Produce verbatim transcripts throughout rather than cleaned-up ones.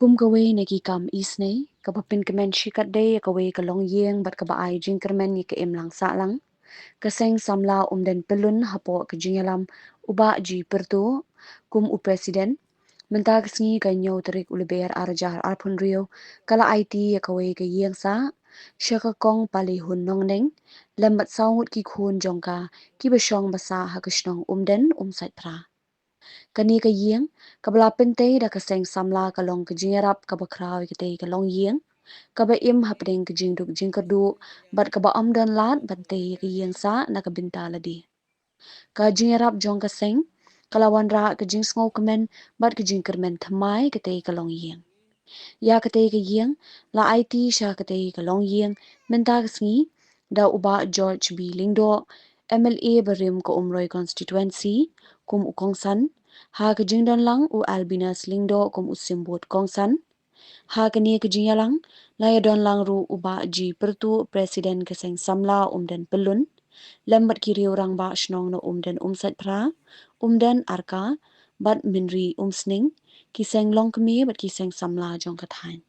Kum kawei na ki kam isynei kaba pynkmen shikatdei ïa kawei ka longïing bad kaba ai jingkyrmen ïa ka imlang sahlang, ka Seng Samla Umden Pyllun hapoh ka jingïalam u Bah G Pyrtuh kum u President, mynta ka sngi ka hynñiew tarik u Lber ar hajar arphew hynriew, ka la aiti ïa kawei ka ïing sah sha ka Kong Paleihun Nongneng lem bad saw ngut ki khun jong ka kiba shong ba sah ha ka shnong Umden Umsaitphra. Kane ka ïing kaba la pyntei da ka Seng Samla ka long ka jingïarap kaba khraw ïa katei ka longïing kaba im hapdeng ka jingduk jingkyrduh bad kaba ym don lad ban tei ïa ka ïing sah na ka bynta lade. Ka jingïarap jong ka seng ka la wanrah ka jingsngewkmen bad ka jingkyrmen thymmai katei ka longïing. Ïa katei ka ïing la aiti sha katei ka longïing mynta ka sngi da u Bah George B Lyngdoh, M L A barim ka Umroi Constituency, kum u kongsan, ha ka jingdonlang u Albinus Lyngdoh kum u symbud kongsan. Ha kane ka jingïalang la ïadonlang ruh u Bah G Pyrtuh, President ka Seng Samla Umden Pyllun, lem bad ki riew rangbah shnong na Umden Umsaitphra, Umden Arka bad Mynri Umsning, ki seng longkmie bad ki seng samla jong ka thaiñ.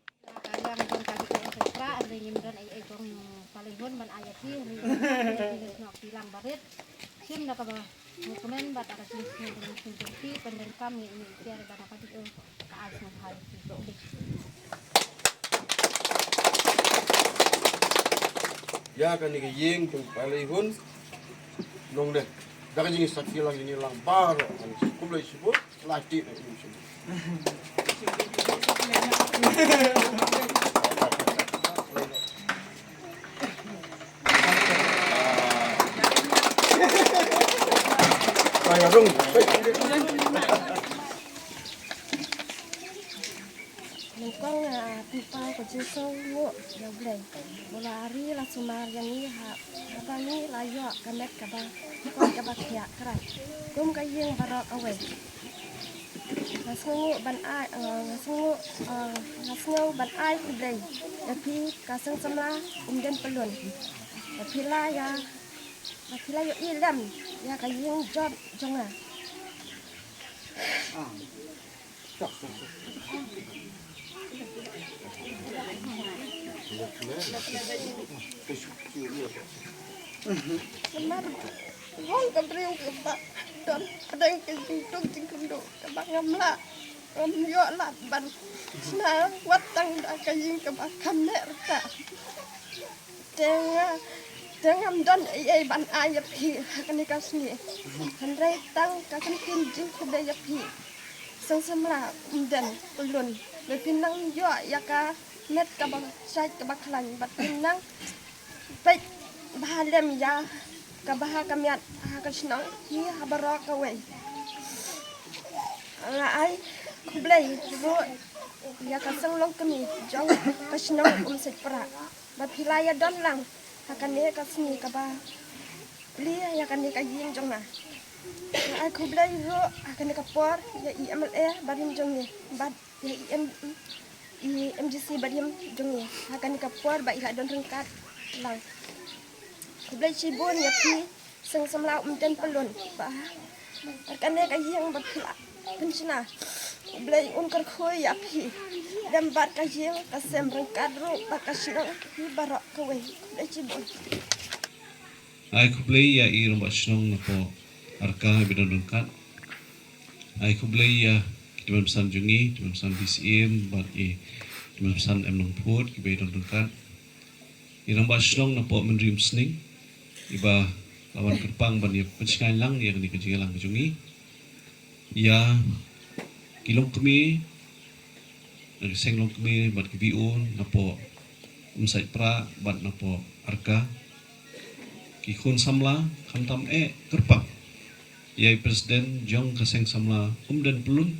Ïa kane ka ïing jong Paleihun Nongneng, da ka jingïasakhi lang jingïalang baroh, khublei shibun. Lati na ïing shibun. Ai, arung. Nyngkong, ah, pynpaw ka jingsngewnguh ïa U Blei ba la ri la sumar ïa ngi ha, haba ngi la ïoh ka met kaba, kaba khiah krat kum ka ïing baroh kawei. Nga sngewnguh ban ai, eh, nga sngewnguh, eh, nga sngew ban ai khublei ïa phi ka Seng Samla Umden Pyllun. Ba phi la ïa, ba phi la ïohi lem ïa ka ïing jot jong nga. Namar nga ka briew kaba don pdeng ka jingduk jingkyrduh kaba ngam lah, ngam ïoh lad ban shna wat tang da ka ïing kaba kham neh rta. Te nga, te ngam don ei ei ban ai ïa phi ha kane ka sngi, hynrei tang ka kyntien jingkhublei ïa phi Seng Samla Umden Pyllun, ba phi nang ïoh ïa ka met kaba shait kaba khlaiñ bad phi nang peit bha lem ïa ka bha ka miat ha ka shnong hi ha baroh kawei. Nga ai khublei ruh ïa ka seng longkmie jong ka shnong Umsaitphra ba phi la ïa don lang ha kane ka sngi kaba plie ïa kane ka ïing jong nga. Nga ai khublei ruh ha kane ka por ïa i M L A barim jong ngi bad ïa i M, i M D C barim jong ngi ha kane ka por ba i la don ryngkat lang. Khublei shibun ïa phi Seng Samla Umden Pyllun ba ha kane ka ïing ba phi la pynshna. U Blei un kyrkhu ïa phi lem bad ka ïing ka sem ryngkat ruh bad ka shnong hi baroh kawei. Khublei shibun. Ai khublei ïa i rangbah shnong napoh Arka iba don ryngkat. Ai khublei ïa ki tymmen basan jong ngi, tymmen basan D C M bad i tymmen basan M Nongput kiba don ryngkat. I rangbah shnong napoh Mynri Umsning iba la wan kyrpang ban ïa pynshngaiñ lang ïa kane ka jingïalang ka jong ngi. Ïa ki longkmie, na ki seng longkmie bad ki B O napoh Umsaitphra bad napoh Arka. Ki khun samla khamtam eh kyrpang ïa i president jong ka Seng Samla Umden Pyllun,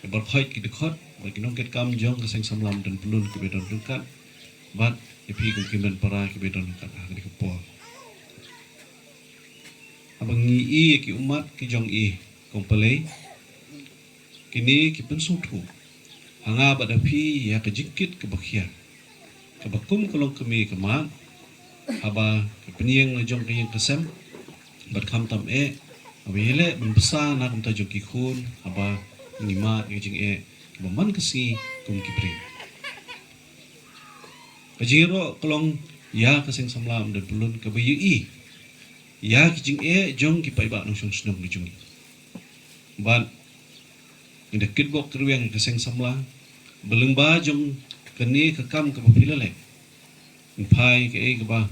ïa i barkhot ki dkhot bad ki nongkitkam jong ka Seng Samla Umden Pyllun kiba don ryngkat bad ïa phi kum ki hynmen para kiba don ryngkat ha kane ka por. Haba ngi ïohi ïa ki ummat ki jong i Kong Palei, kine ki pynsngewthuh ha nga bad ha phi ïa ka jingkit kaba khia kaba kum ka longkmie ka mad haba ka pynïeng la jong ka ïing ka sem bad khamtam eh haba ïaleh ban bsa na ka bynta jong ki khun haba ngi mad ïa ka jingeh kaba man ka sngi kum ki briew. Ka jingïaroh ka long ïa ka Seng Samla Umden Pyllun kaba ïohi ïa ki jingeh jong ki paidbah nongshong shnong ki jong ngi. Bad ngi da kitbok kyrwiang ïa ka Seng Samla ba lyngba jong kane ka kam kaba phi la leh, ngin phai kaei kaba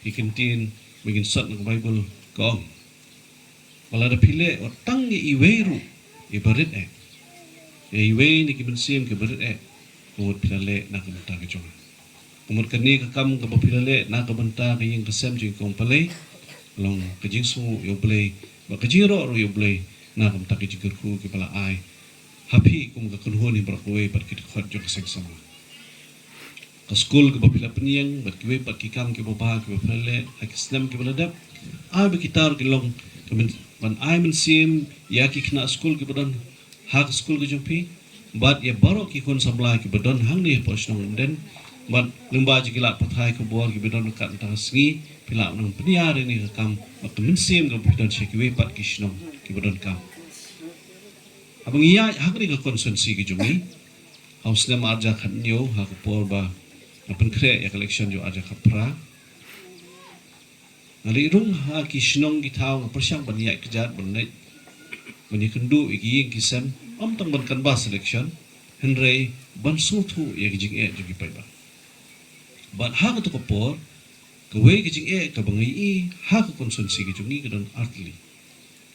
ki ktien ba ngin sot na ka Baibl ka ong ba lada phi leh wat tang ïa iwei ruh iba rit eh, ïa iwei na ki mynsiem kiba rit eh, ka mut phi la leh na ka bynta ka jong nga. Ka mut kane ka kam kaba phi la leh na ka bynta ka ïing ka sem jong i kong Palei, long ka jingsngew ïa U Blei bad ka jingïaroh ruh ïa U Blei na ka bynta ka jingkyrkhu kaba la ai ha phi kum ka kynhun hi baroh kawei bad ki dkhot jong ka Seng Samla. Ka skul kaba phi la pynïeng bad kiwei pat ki kam kiba bha kiba phi la leh ha ki snem kiba la dep, ai ba kita ruh kin long ka myn-, ban ai mynsiem ïa ki khynnah skul kiba don ha ka skul ka jong phi bad ïa baroh ki khun samla kiba don hangne hapoh shnong Umden. Bad lyngba jong ki lad pathai khubor kiba don kat mynta ka sngi, phi lah ban pynïar ïa kane ka kam bad ka mynsiem kaba phi don sha kiwei pat ki shnong kiba donkam. Haba ngi ïaid ha kane ka constituency ka jong ngi ha u snem arhajar khathynñiew, ha ka por ba nga pynkhreh ïa ka election jong arhajar khatphra, nga leit rung ha ki shnong ki thaw, nga pyrshang ban ïaid kjat ban leit ban ïakynduh ïa ki ïing ki sem, ym tang ban canvass election, hynrei ban sngewthuh ïa ki jingeh jong ki paidbah. Bad ha kata ka por, kawei ka jingeh kaba ngi ïohi ha ka constituency ka jong ngi ka don artylli.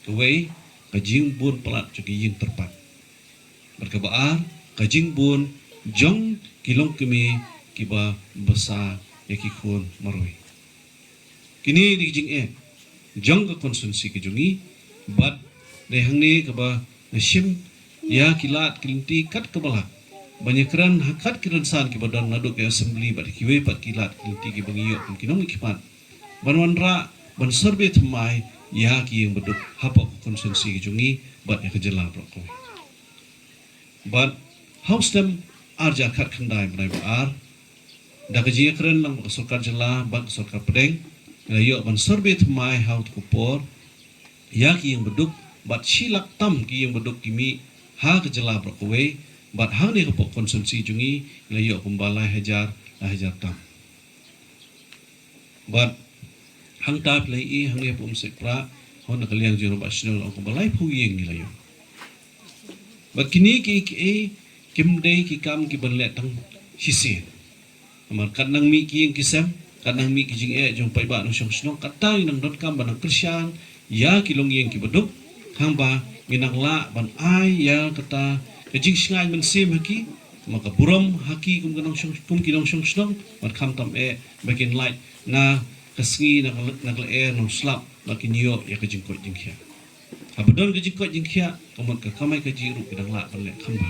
Kawei, ka jingbun palat jong ki ïing tyrpad. Bad kaba ar, ka jingbun jong ki longkmie kiba bsa ïa ki khun marwei. Kine dei ki jingeh jong ka constituency ka jong ngi, bad dei hangne kaba nga shim ïa ki lad ki lynti kat kaba lah ban ïakren ha kat ki rynsan kiba don naduh ka assembly bad kiwei pat ki lad ki lynti kiba ngi ïoh kum ki nongmihkhmat ban wanrah ban survey thymmai ïa ki ïing baduk hapoh ka constituency ka jong ngi bad ïa ka jylla baroh kawei. Bad ha u snem arhajar khatkhyndai bnai ba ar, da ka jingïakren lang bad ka sorkar jylla bad ka sorkar pdeng, ngi la ïoh ban survey thymmai ha u tu ka por ïa ki ïing baduk, bad shi lak tam ki ïing baduk ki mih ha ka jylla baroh kawei, bad hangne hapoh constituency jong ngi ngi la ïoh kumba lai hajar, lai hajar tam. Bad hangta phi la ïohi hangne hapoh Umsitpra, hooid, na ka liang jong u Rangbah Shnong la ong kumba laiphew ïing ngi la ïoh. Bad kine kiei kiei kim dei ki kam kiban leh tang shisien. Namar kat nang mih ki ïing ki sem, kat nang mih ki jingeh jong paidbah nongshong shnong, kata ngi nang donkam ban nang kyrshan ïa ki longïing kiba duk, hangba ngi nang lah ban ai ïa kata ka jingshngaiñ mynsiem ha ki, ma ka burom ha ki kum ka nongshong, kum ki nongshong shnong, bad khamtam eh ba kin lait na ka sngi, na ka, na ka lyer nongslap, ba kin ïoh ïa ka jingkoit jingkhiah. Haba don ka jingkoit jingkhiah, ka mut ka kamai kajih ruh ki dang lah ban leh kham bha.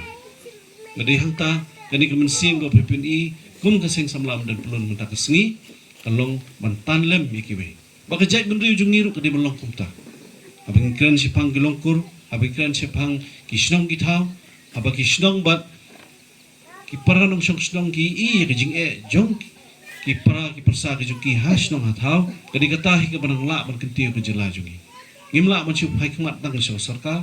Nga dei hangta, kane ka mynsiem kaba phi pyni kum ka Seng Samla Umden Pyllun mynta ka sngi, ka long ban tan lem ïa kiwei. Ba ka jaitbynriew jong ngi ruh ka dei ban long kumta. Haba ngi kren shaphang ki longkur, haba ngi kren shaphang ki shnong ki thaw, haba ki shnong bad ki para nongshong shnong ki ïohi ïa ka jingeh jong ki para ki pyrsa ka jong ki ha shnong ha thaw, ka dei kata hi kaba nang lah ban kyntiew ka jylla jong ngi. Ngim lah ban shu phai khmat tang sha ka sorkar,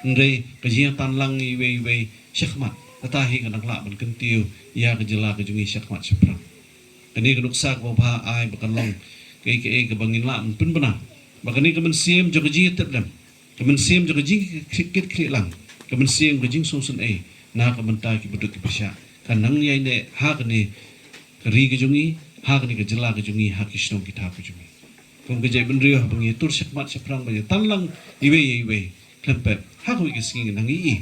hynrei ka jingïatan lang iwei iwei shakhmat, kata hi ka nang lah ban kyntiew ïa ka jylla ka jong ngi shakhmat shaphrang. Kane ka nuksa kaba bha ai ba kan long kaei kaei kaba ngin lah ban pynbna ba kane ka mynsiem jong ka jingïatiplem, ka mynsiem jong ka jingkit khlieh lang, ka mynsiem ka jingsngewsynei na ka bynta kiba duk kiba shah, kan nang ïaineh ha kane ka ri ka jong ngi, ha kane ka jylla ka jong ngi, ha ki shnong ki thaw ka jong ngi. Kum ka jaitbynriew, haba ngi ïatur shakhmat shaphrang ban ïatan lang iwei ïa iwei, khlem pep ha kawei ka sngi ngi nang ïohi.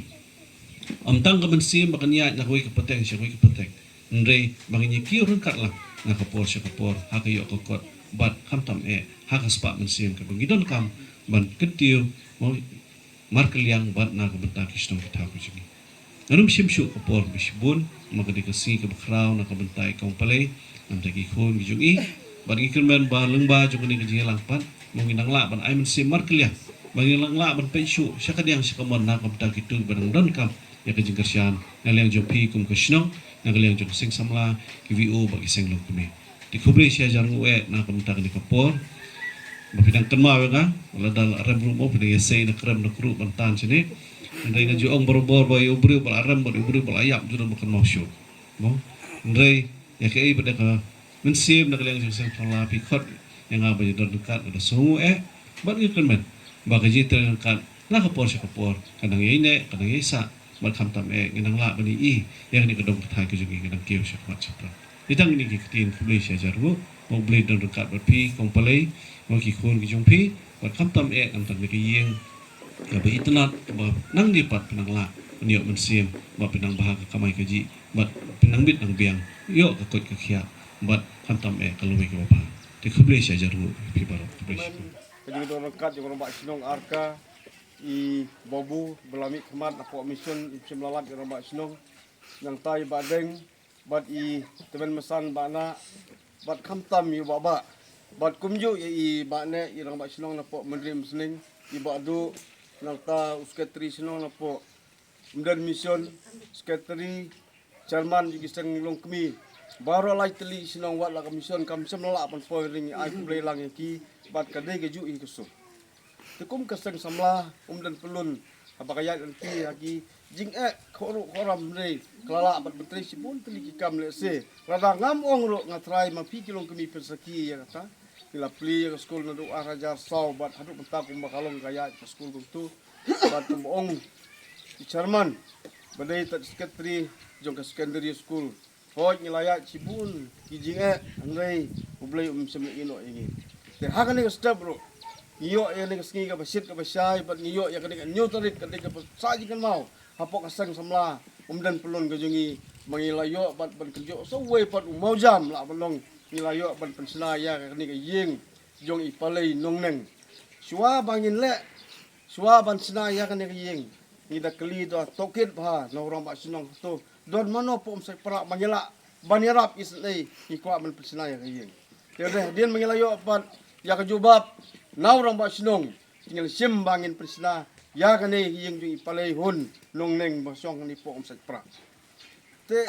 Ym tang ka mynsiem ba kan ïaid na kawei ka pateng sha kawei ka pateng, hynrei ba ngin ïakiew ryngkat lang na ka por sha ka por, ha ka ïoh ka kot, bad khamtam eh ha ka spah mynsiem kaba ngi donkam ban kyntiew, mo, markylliang bad na ka bynta ki shnong ki thaw ka jong ngi. Ngan ym shim shuh ka por ba shibun, namar ka dei ka sngi kaba khraw na ka bynta i kong Palei, na ka bynta ki khun ki jong i. Bad ngi kyrmen ba lyngba jong kane ka jingïalang pat, mo, ngin nang lah ban ai mynsiem markylliang, ba ngin nang lah ban peit shuh sha ka diang sha ka mon na ka bynta kito ba dang donkam ïa ka jingkyrshan, na liang jong phi kum ka shnong, na ka liang jong ka Seng Samla, ki V O bad ki seng longkmie. Te khublei shihajar nguh na ka bynta kane ka por ba phi dang kynmaw ïa nga. Lada la rem ruh, mo, phi dang ïasei na krem na kruh ban tan shane. Hynrei nga ju ong barabor ba ïa u briew ba la rem bad u briew ba la ïap ju dang ba kynmaw shuh. Mo. Hynrei ïa kaei ba da ka mynsiem na ka liang jong ka seng samla phi khot ïa nga ba ïa don ryngkat ba da sngew eh bad ngi kyrmen ba ka jingtrei ryngkat na ka por sha ka por ka dang ïai neh ka dang ïai sah bad khamtam eh ngi nang lah ban ïohi ïa kane ka dong ka thaiñ ka jong ngi ka dang kiew shakhmat shaphrang. Te tang kine ki ktien khublei shihajar nguh. Mo Blei don ryngkat bad phi kong Palei, mo ki khun ki jong phi bad khamtam eh ngan tang na ka ïing kaba itynnad kaba nangne pat phin nang lah ban ïoh mynsiem bad phin nang bha ka kamai kajih bad phin nang bit nang biang ïoh ka koit ka khiah bad khamtam eh ka lawei kaba bha. Te khublei shihajar nguh phi baroh, khublei shihajar. Ka jingdon ryngkat jong u rangbah shnong Arka, i Babu ba la mih khmat hapoh mission, i Shim Lalat jong u rangbah shnong, nangta i Bah Deng bad i Tymmen Masan Bah Nah bad khamtam i Bah Bah bad kumjuh ïa i Bah Neh, i rangbah shnong napoh Myndri Mynsneng, i Bah Duh, nangta u secretary shnong napoh Umden Mission, secretary, chairman jong ki seng Longkmie, baroh lai tylli shnong wat la ka mission kam shym la lah ban poi, ring ai khublei lang ïa ki bad ka dei kajuh hi ka sur. Te kum ka seng samla Umden Pyllun, haba ka ïaid lynti ha ki jingeh khawruh khawram, hynrei ka la lah bad ban trei shibun tylli ki kam lehse. Lada ngam ong ruh nga trai ma phi ki Longkmie phin sakhi ïa kata. Ngi la plie ïa ka skul naduh ar hajar saw bad haduh mynta kumba ka long ka ïaid ka skul kumto. Bad kumba ong i chairman ba dei tad secretary jong ka secondary school. Hooid ngi la ïaid shibun ki jingeh, hynrei U Blei um shym la ïehnoh ïa ngi. Te ha kane ka step ruh ngi ïoh ïa kane ka sngi kaba shit kaba shai bad ngi ïoh ïa kane ka hynñiew tarik ka dei kaba sah jingkynmaw hapoh ka seng samla Umden Pyllun ka jong ngi, ba ngi la ïoh bad ban kynjoh sa uwei pat u mawjam lah ban long, ngi la ïoh ban pynshna ïa kane ka ïing jong i Palei Nongneng. Shuwa ba ngin leh, shuwa ban shna ïa kane ka ïing, ngi da kylli da tohkit bha na u rangbah shnong, to don mano hapoh Umsaitpra ba ngi lah ban ïarap isynei, ngi kwah ban pynshna ïa ka ïing. Te hadien ba ngi la ïoh pat ïa ka jubab na u rangbah shnong, te ngi la shim ba ngin pynshna ïa kane ka ïing jong i Palei Hun Nongneng ba shong hangne hapoh Umsaitpra. Te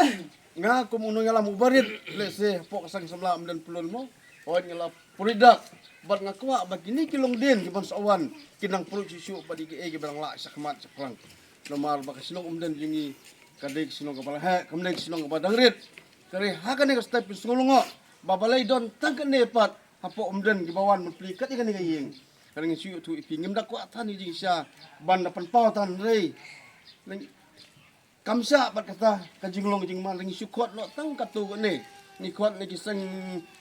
nga kum u nongïalam uba rit lehse hapoh ka seng samla Umden Pyllun mo, hooid nga la pyrshah bad nga kwah ba kine ki longdien kiban sa wan kin nang pyrshah shuh shuh bad ïa kiei kiba nang lah shakhmat shaphrang. Namar ba ka shnong Umden jong ngi ka dei ka shnong kaba la heh, kam dei ka shnong kaba dang rit. Te ha kane ka step phin sngew lyngngoh ba balei don tang kane pat hapoh Umden kiba wan ban plie kat ïa kane ka ïing. Ka dei ngi shu ïathuh ïa phi, ngim da kwah than ïa jingshisha ban da pynpaw than, hynrei kam shah bad kata ka jinglong jingman, ngi shu khot noh tang katto katne. Ngi khot na ki seng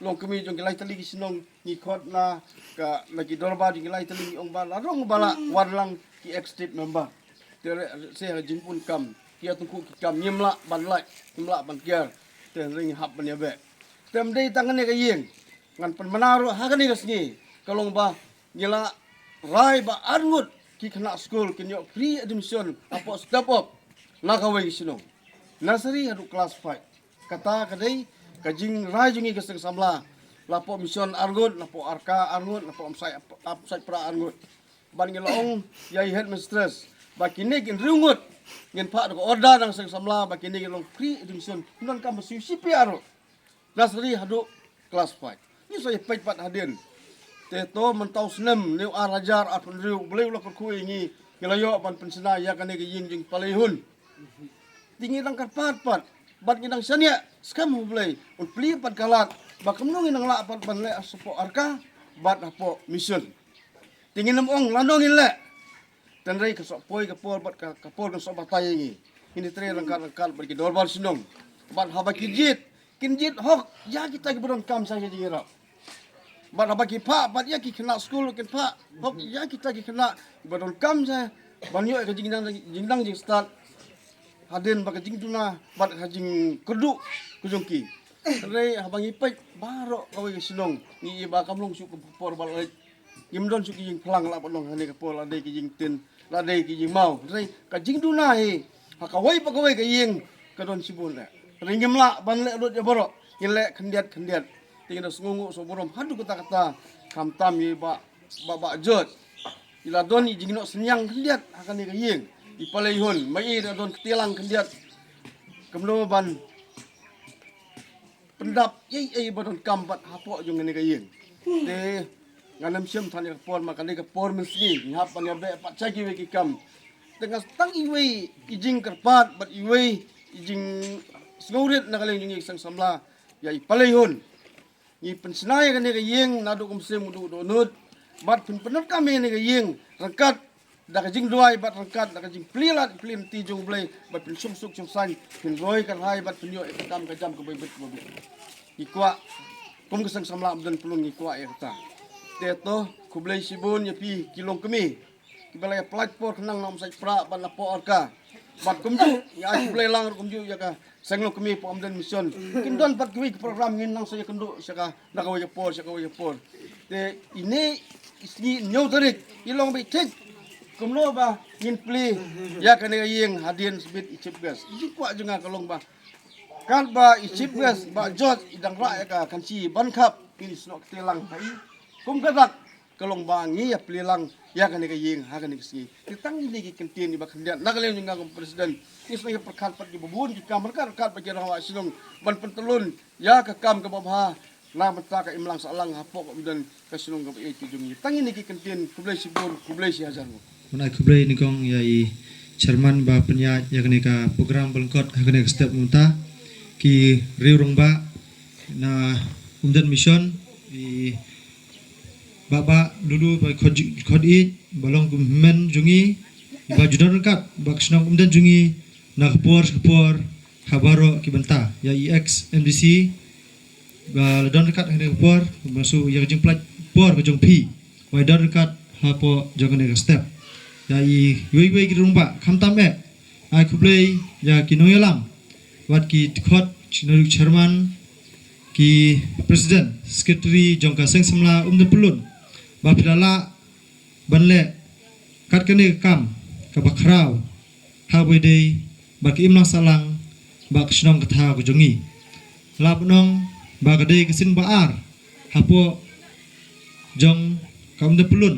Longkmie jong ki lai tylli ki shnong, ngi khot na ka, na ki dorbar jong ki lai tylli, ngi ong ba la rong ba la wan lang ki ex state member. Te re se ha jingpun kam ki ïatyngkhuh ki kam, ngim lah ban lait, ngim lah ban kiar. Te hynrei ngi hap ban ïabeh. Te ym dei tang kane ka ïing, ngan pynbna ruh ha kane ka sngi, ka long ba ngi la rai ba arngut ki khynnah skul kin ïoh free admission hapoh step up na kawei ka shnong, nursery haduh class five. Kata ka dei ka jingrai jong ngi ka seng samla. Napoh mission arngut, napoh Arka arngut, napoh Umsai, Umsaitpra arngut. Bad ngi la ong ïa i headmistress ba kine kin hynriew ngut, ngin phah da ka order na ka seng samla ba kine kin long free admission, ym donkam ban siew shiphang ruh. Nursery haduh class five. Ngi sa ïa peit pat hadien. Te to mynta u snem ne u ar hajar arphew hynriew, U Blei u la kyrkhu ïa ngi, ngi la ïoh ban pynshna ïa kane ka ïing jong i Palei Hun. Te ngi dang kyrpad pat bad ngi dang shaniah skhem ha U Blei un plie pat ka lad ba kumno ngin nang lah pat ban leh hapoh Arka bad hapoh mission. Te ngin ym ong lano ngin leh. Hynrei ka soh poi ka por bad ka, ka por kan soh batai ïa ngi. Ngin ïatrei ryngkat ryngkat bad ki dorbar shnong. Bad haba ki jied, kin jied hok ïa kita kiba donkam sha ka jingïarap. Bad haba ki phah bad ïa ki khynnah skul, kin phah hok ïa kita ki khynnah kiba donkam sha ban ïoh ïa ka jingdang, jingdang jingstad hadien ba ka jingduna bad ka jingkyrduh ka jong ki. Hynrei haba ngi peit baroh kawei ka shnong, ngi ïohi ba kam long shuh ka por ba la leit. Ngim don shuh ki jingphlang lah ban long ha kane ka por, la dei ki jingtien, la dei ki jingmaw. Hynrei ka jingduna hi ha kawei pa kawei ka ïing ka don shibun eh. Hynrei ngim lah ban leh lut ïa baroh, ngin leh khyndiat khyndiat. Te ngi da sngewnguh sngewburom haduh katta katta, khamtam ïa i Bah, Bah, Bah George. I la don i jingnoh synñiang khyndiat ha kane ka ïing. I Palei Hun, ma i da don kti lang khyndiat kumno ban pyndap ïa, ïa, ïa ba donkam pat hapoh jong kane ka ïing. Te ngan ym shim than ïa ka por, ma ka dei ka por mynsngi, ngi hap ban ïabeh pat sha kiwei ki kam. Tang tang iwei i jingkyrpad bad iwei i jingsngewrit na ka liang jong ngi ki seng samla ïa i Paleihun. Ngi pynshna ïa kane ka ïing naduh kum shem u duh dohnud bad phin pyndonkam ïa kane ka ïing ryngkat da ka jingduwai bad ryngkat da ka jingplie lad plie lynti jong U Blei bad phin shong suk shong saiñ, phin roi kyrhai bad phin ïoh ïa ka kam ka jam kaba bit kaba bit. Ngi kwah kum ka seng samla Umden Pyllun ngi kwah ïa kata. Te to khublei shibun ïa phi ki longkmie kiba la ïa pynlait por khnang na Umsaitpra bad na Poh Rka. Bad kumjuh ngi ai khublei lang ruh kumjuh ïa ka seng longkmie Poh Umden Mission. Kin don pat kiwei ki program ngin nang sa ïakynduh sha ka na kawei ka por sha kawei ka por. Te ine i sngi hynñiew tarik i long ba i thik kumno ba ngin plie ïa kane ka ïing hadien sbit i Chief Guest. I jingkwah jong nga ka long ba katba i Chief Guest Bah George i dang rah ïa ka Kynshi Bankhap ngin ïasnoh kti lang ha i. Kum ka dak ka long ba ngi ïa plie lang ïa kane ka ïing ha kane ka sngi. Te tang ine ki kyntien iba khyndiat na ka liang jong nga kum president. Ngi sngewbha pyrkhat pat kiba bun ki kam ryngkat ryngkat bad ki rangbah shnong ban pyntyllun ïa ka kam kaba bha na ka bynta ka imlang sahlang hapoh ka Umden ka shnong kaba ïeit ka jong ngi. Tang ine ki kyntien, khublei shibun, khublei shihajar nguh. Ngan ai khublei nyngkong ïa i chairman ba pynïaid ïa kane ka program ba lyngkot ha kane ka step mynta. Ki riew rangbah na Umden Mission, i Bah Bah Lulu ba khot, khot ïeit ba long kum hynmen jong ngi, ba ju don ryngkat bad ka shnong Umden jong ngi na ka por sha ka por ha baroh ki bynta. Ïa i ex M D C ba la don ryngkat ha kane ka por, ba shu ïa ka jingpynlait por ka jong phi ba i don ryngkat hapoh jong kane ka step. Ïa iwei iwei ki rangbah khamtam eh, ai khublei ïa ki nongïalam bad ki dkhot ki nongïalam, chairman, ki president, secretary jong ka seng samla Umden Pyllun ba phi la lah ban leh kat kane ka kam kaba khraw ha kaba ïadei bad ka imlang sahlang bad ka shnong ka thaw ka jong ngi. Lah ban ong ba ka dei ka sien ba ar hapoh jong ka Umden Pyllun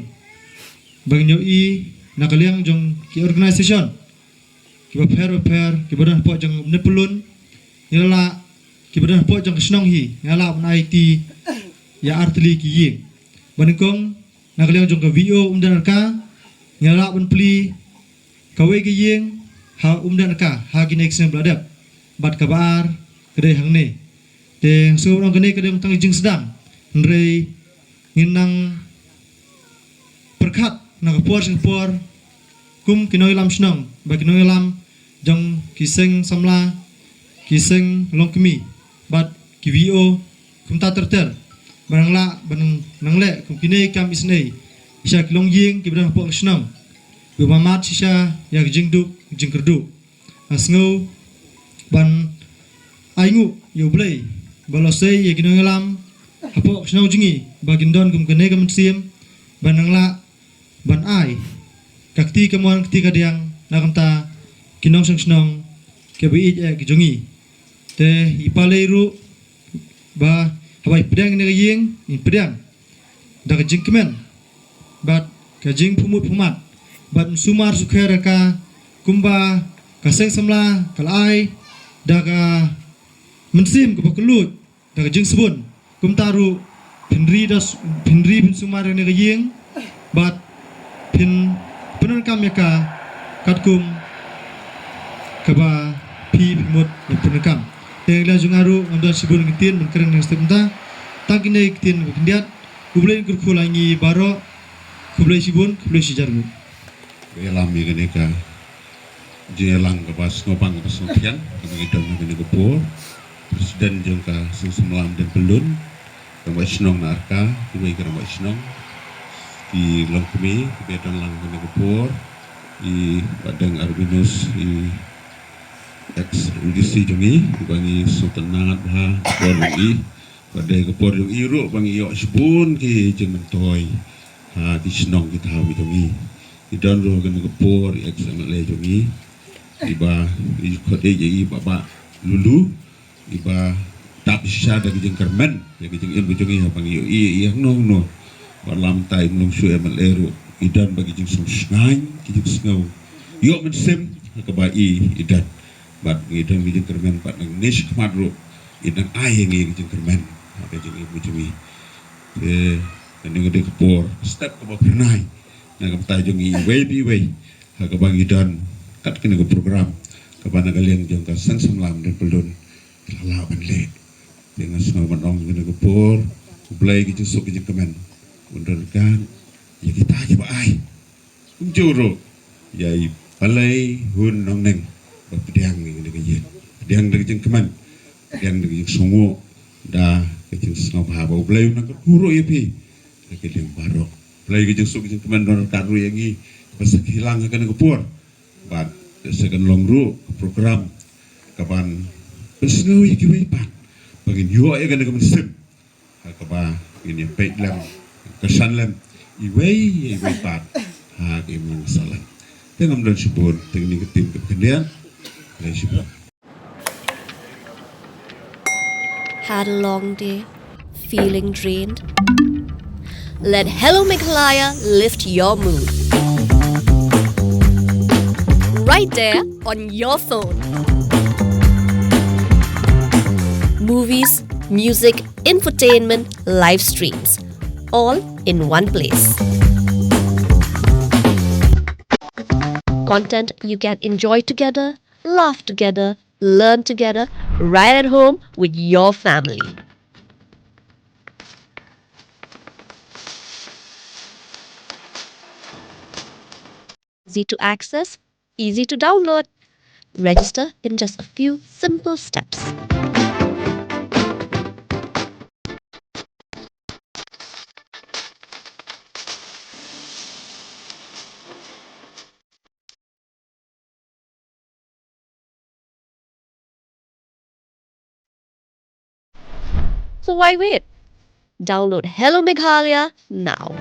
ba ngin ïohi na ka liang jong ki organisation kiba pher ba pher kiba don hapoh jong Umden Pyllun. Ngi la lah kiba don hapoh jong ka shnong hi ngi la lah ban aiti ïa ar tylli ki ïing. Ba nyngkong na ka liang jong ka V O Umden Rka ngi la lah ban plie kawei ka ïing ha Umden Rka ha kine ki snem ba la dep. Bad kaba ar ka dei hangne. Te nga sngew ba ong kane ka dei tang ka jingsdang, hynrei ngin nang pyrkhat na ka por sha ka por kum ki nongïalam shnong bad ki nongïalam jong ki seng samla, ki seng longkmie bad ki V O kumta ter ter ba nang lah ba nang, nang leh kum kine ki kam isynei sha ki longïing kiba don hapoh ka shnong, kiba mad shisha ïa ka jingduk jingkyrduh. Nga sngew ban ai nguh ïa U Blei ba la sei ïa ki nongïalam hapoh ka shnong jong ngi ba kin don kum kane ka mynsiem ba nang lah ban ai ka kti kamon kti kadiang na ka bynta ki nongshong shnong kiba ïeit eh ki jong ngi. Te i Palei ruh ba haba i pdiang ïa kane ka ïing i pdiang da ka jingkmen bad ka jingphumut phumad bad sumar sukher ka kumba ka seng samla ka la ai da ka mynsiem kaba kylluid da ka jingsbun. Kumta ruh phin ri da s-, phin ri phin sumar ïa kane ka ïing bad phin pyndonkam ïa ka katkum kaba phi phi mut ban pyndonkam. Te nga la jong nga ruh ngam don shibun ki ktien ban kren nang step mynta. Tang kine ki ktien ba khyndiat. U Blei un kyrkhu ïa ngi baroh. Khublei shibun, khublei shihajar nguh. Ba ïalam ïa kane ka jingïalang kaba sngewbang kaba sngewthiang kaba ngi don ha kane ka por. President jong ka Seng Samla Umden Pyllun, rangbah shnong na Rka, kiwei ki rangbah shnong, ki longkmie kiba don lang ha kane ka por, i Bah Deng Arbinus, i ex M D C jong ngi, kiba ngi sngewtynnat bha ka por jong i, ba dei ka por jong i ruh ba ngi ïoh shibun ki jingmyntoi ha ki shnong ki thaw ki jong ngi. I don ruh ha kane ka por i ex M L A jong ngi, iba i khot ïa i Bah Bah Lulu, iba dap shisha da ka jingkyrmen ïa ka jingim ka jong i, haba ngi ïohi ïa i hangno hangno. Bad la mynta im long shuh M L A ruh i don bad ka jingsngewsngaiñ, ka jingsngew ïoh mynsiem ha kaba i i don. Bad ngi don ka jingkyrmen bad nangne shakhmat ruh i nang ai ïa ngi ka jingkyrmen ha ka jingim ka jong i. Te kane ka dei ka por, step kaba phyrnai na ka bynta jong ngi iwei pa iwei. Ha kaba ngi don kat kane ka program kaba na ka liang jong ka Seng Samla Umdin Pyllun la lah ban leh. Te nga sngew ban ong kane ka por, U Blei ka jingsuk ka jingkmen un don ryngkat ïa kita kiba ai. Kumjuh ruh ïa i Blei hun nongneng ba pdiang ïa kane ka ïing, pdiang da ka jingkmen, pdiang da ka jingsngew, da ka jingsngewbha ba U Blei un nang kyrkhu ruh ïa phi ha ki liang baroh. Blei ka jingsuk ka jingkmen don ryngkat ruh ïa ngi ba sa khie lang ha kane ka por. Bad sa kan long ruh ka program kaban pynsngew ïa kiwei pat ba ngin ïoh ïa kane ka mynsiem ha kaba ngin ïa peit lem, kyrshan lem iwei ïa iwei pat ha ka imlang sahlang. Te ngam don shibun, te kane ka tim kaba khyndiat. Khublei shibun. Had a long day? Feeling drained? Let Hello Meghalaya lift your mood. Right there on your phone. Movies, music, infotainment, live streams, all in one place. Content you can enjoy together, laugh together, learn together, right at home with your family. Easy to access, easy to download. Register in just a few simple steps. So why wait? Download Hello Meghalaya now.